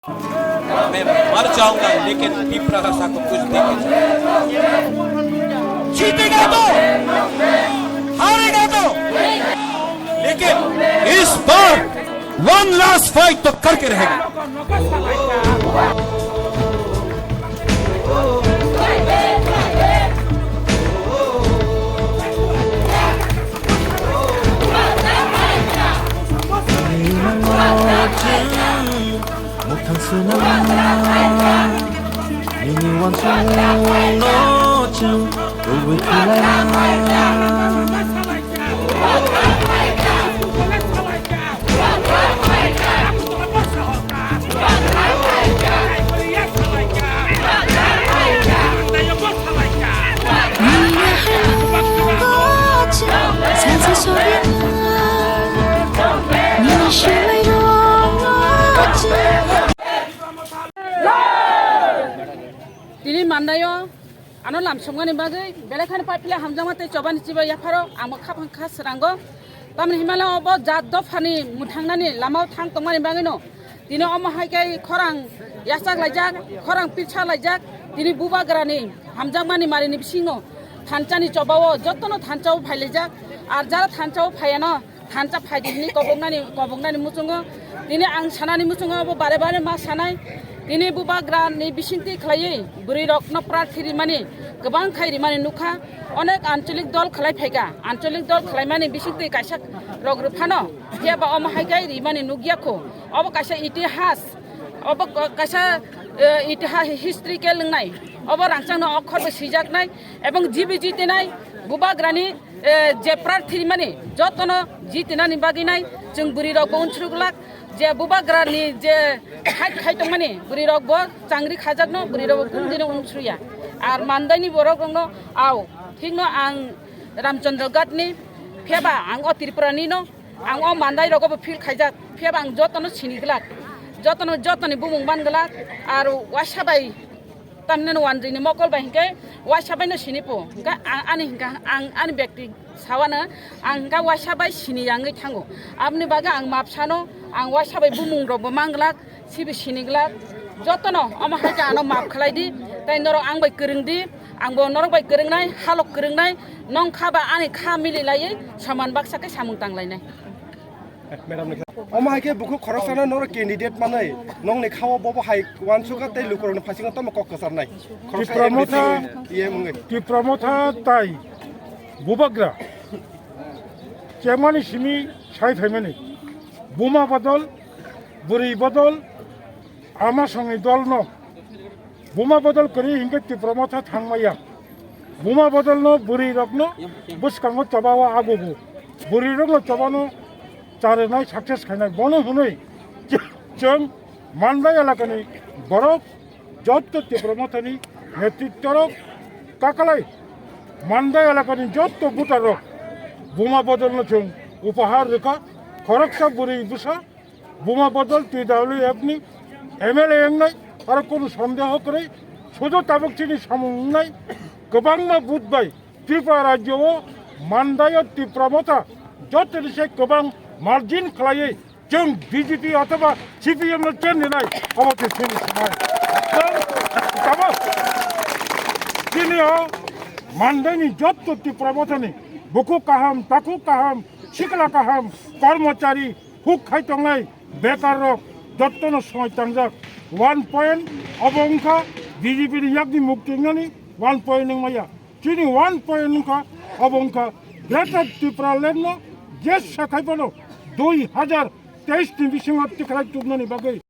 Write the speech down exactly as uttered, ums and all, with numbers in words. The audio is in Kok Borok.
मैं मर जाऊंगा, लेकिन विप्र भाषा को कुछ देके जाऊंगा। जीतेगा तो, हारेगा तो, लेकिन इस बार वन लास्ट फाइट तो करके रहेगा। Muthang swnam nini uansukno chwng kubui khlaina. Tini mandaio ano lamsongmani bagwi belai khani paipile hamjakma tei chobani chibai yapharo ang bo khaphang kha srango. Tamni himala obo jat dophani mwthangnani lamao thang tongmani bagwino tini omo hai khe khorang yachak laijak, khorang pirsa laijak, tini bubagrani hamjakmani marini bisingo thanchani chobao jotono thanchao phailaijak. Ar jara thanchao phaiano thansa phaidi hwnwi koboknani, koboknani muchungo tini ang sanani muchungo abo bare bare ma sanai. Tini bubagrani bisingtwi khlaiwi bwrwirokno prarthi rimani kwbang khai rimani nukha. Onek ancholik dol khlai phaikha, ancholik dol khlaimani bisingtwi kaisa rok rwphano phiyaba omo hai khe rimani nukya kho. Obo kaisa itihas, obo kaisa, eh, itihas, historical wngnai. Obo rangchakno okhorbo sijaknai ebong jibi jitinai bubagrani eh, je prarthi rimani jotono jitinani bagwi nai chwng bwrwi rokbo unsuk glak, je bubagrani je khai khai tongmani bwrwi rokbo changri khajakno bwrwi rokbo kung dino unsukya. Ar mandaini borok rokno au thikno ang Ramchandra Ghatni phiyaba ang o Tripurani no ang o mandai rogo bo feel khaijak phiyaba ang jotono sini glak, jotono jotoni bumung man glak. Ar waisa bai Tamni no wanjwini mokol bai hinkhe waisa bai no sini po. Hinkhe ang ani hinkhe ang ani bekti sawano ang hinkhe waisa bai sini yangwi thango. Aboni bagwi ang map sano ang waisa bai bumung rok bo manglak, sibi sini glak. Jotono omo hai khe ano map khlai di, tei norok ang bai kwrwng di, ang bo norok bai kwrwngnai, halok kwrwngnai, nong kha ba ani kha mili laiwi soman baksa khe samung tang lainai. Omo hai khe bukhuk khoroksano norok candidate manwi nongni khao bobo hai uansukha tei lukurokni phasingo tamo kok kwcharnai. Khoroksa Tipra Motha, M D C iye wngwi. Tipra Motha tai bubagra chemani simi sai phaimani buma bodol, bwrwi bodol, Ama songni dolno buma bodol kwrwi hinkhe Tipra Motha thangmaya. Buma bodolno bwrwirokno bwskango chobao agogo. Bwrwirokno chobano charwnai success khainai. Bono hwnwi chwng Mandai elakani borok jotto Tipra Mothani netritworok kakalai Mandai elakani jotto voterrok buma bodolno chwng upahar rwkha. Khoroksa bwrwi bwsa Buma bodol T W F ni M L A wngnai, aro kunu sondeho kwrwi, sudu tabuk chini samung wngnai, kwbangma vote bai Tripura rajyo o Mandai o Tipra Motha jotoni se kwbang margin khlaiwi chwng B J P othoba C P M no chen rinai, obo se chini samung. Tamo chini o Mandai ni jotto Tipra Motha ni bukhuk kaham, takhuk kaham, sikla kaham, kormochari, huk khai tongnai bekar rok jottono soi tangjak. One point obo wngkha B J P ni yakni mukti wngnani one point wngmaya. Chini one point wngkha obo wngkha Greater Tipraland no jesa khai phano dui hajar teis ni bisingo tikhlai tubnani bagwi.